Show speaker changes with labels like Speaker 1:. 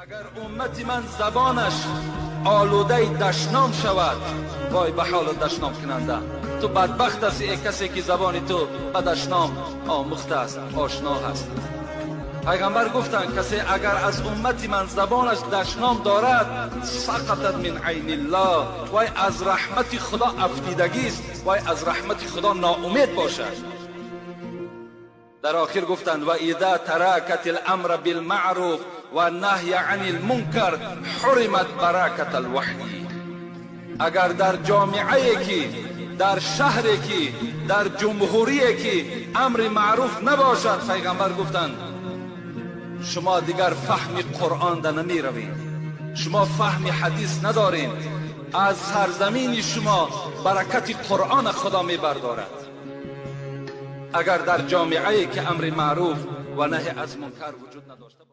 Speaker 1: Агар уммати ман забонаш олудаи дашном шавад, вой ба ҳоли дашномкунанда. Ту бадбахт ҳастӣ, эй касе ки забони ту ба дашном омӯхта аст, ошно аст. Пайғамбар гуфтанд, касе агар аз уммати ман забонаш дашном дорад, сақатат мин айниллоҳ, вой аз раҳмати Худо афтидагист, вой аз раҳмати Худо ноумед бошад. Дар охир гуфтанд, ва иза таракатил амра билмаъруф ва наҳя анил мункар ҳуримат баракатал ваҳй. Агар дар ҷомеае ки, дар шаҳре ки, дар ҷумҳурие ки амри маъруф набошад, пайғамбар гуфтанд, шумо дигар фаҳми Қуръон да намеравед, шумо фаҳми ҳадис надоред, аз сарзамини шумо баракати Қуръон Худо мебардорад. Агар дар ҷомеае ки амри маъруф ва наҳй аз мункар вуҷуд надошта